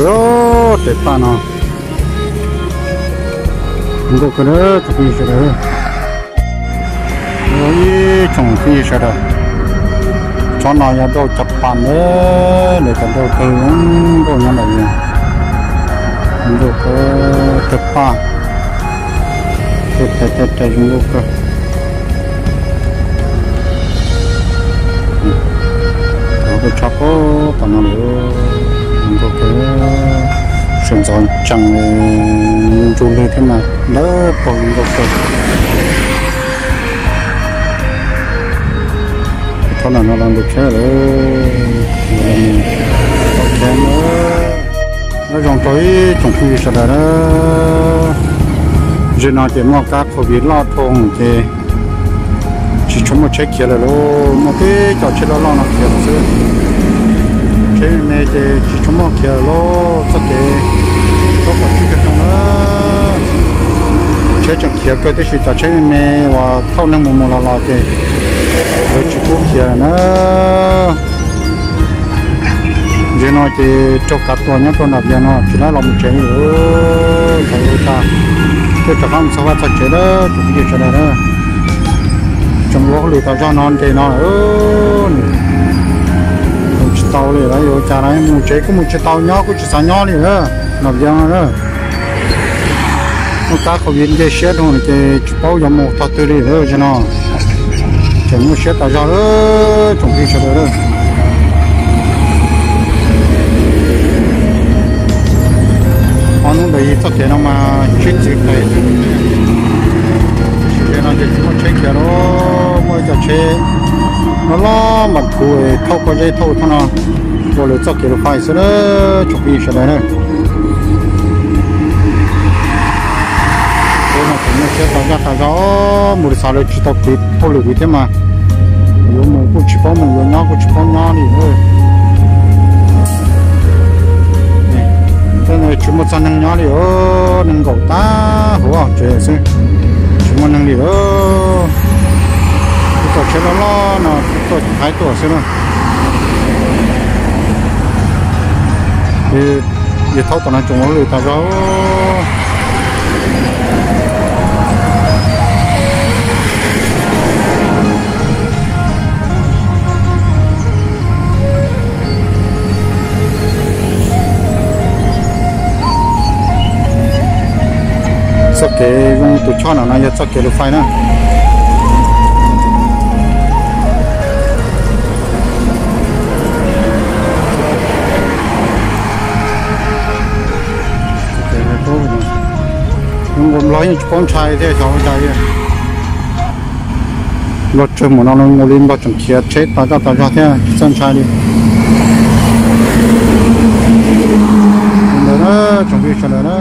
Tes paj no nkauj kawg na tsoom phooj ywg sawv daws. Ib tsoom phooj ywg sawv daws, tsob no yog dauj cov pas na, lawv cov dauj kawg zoo nkauj nyob ntawm no. Nkauj kawg, tes paj, tej tes tej tes zoo nkauj kawg. Cov kawg tshaj plaws tom no lawm, zoo nkauj kawg, sawv ntxov tsees, ntsug lwg thiab mas ntawd pog zoo nkauj kawg. Thaum no no los ntu kheb lawm, tau kheb lawm. Nyob zoo rau ib tsoom phooj ywg sawv daws na. Zaum no ces muaj kab COVID loj dhau ces tsis tshua muaj tsheb khiav lawm lauj, muaj tib co tsheb loj loj no khiav lawm xwb. Tsheb me me ces tsis tshua muaj khiav lawm lauj, txoj kev tsis tau pom tsis kawg zoo na. Tsheb tseem khiav kawg tiam sis cov tsheb me me uas thauj neeg mus mus los los ces lawv tsis pub khiav na. Zaum no ces raug kav tuag nyob rau nram Vias no tsis laib los mus tsev li lawm. Thaum ub tas, twb rov qab mus txog vaj txog tsev lawm tsoom phooj ywg sawv daws na. Tseem ua hauj lwm tas zog no nres no lawm. Mus tsis tau li lawm, yuav ua cas lawm, mus tsev kuj mus tsis tau, nyob kuj tsis xav nyob li lawm nram Vias no na. Muaj kab COVID nce siab dhau ces tsis paub yuav mus tog twg li lawm zaum no. Tseem nyuaj siab tas zog lawm tsoom phooj ywg sawv daws. Ob hnub ntawd yog txoj kev no mas sib txwv pes xwb. Tiam sis zaum no ces tsis muaj tsheb khiav lawm, muaj ib co tsheb loj loj npam thuv thauj pob zeb thauj thooj no ua lawv txoj kev lus fais xwb na tsoom phooj ywg sawv daws na. Teb no tseem nyuaj siab tas zog tas zog, mus li xav lawv tsis tau khwv hauj lwm li thiab mas yuav mus kuj tsis paub mus, yuav nyob kuj tsis paub nyob li. Tej no tsis muaj txog neeg nyob li os, neeg nkaum tag huv tsev xwb, tsis muaj neeg li lawm. Ib co tsheb loj loj no tuaj thaib tuaj xwb na. Yog thauj tom no tsoom ua hauj lwm tas zog. Txoj kev zoo tus choj no no yog txoj kev lus fais na. Zoo nkaus nplog yeej tsis paub ntshai thiab xyov ua cas li. Nplog tsawg mus no mus li nplog tseem khiav tsheb tas zog tas zog thiab tsis txawj ntshai li. Ntawd na, tsoom phooj ywg sawv daws na,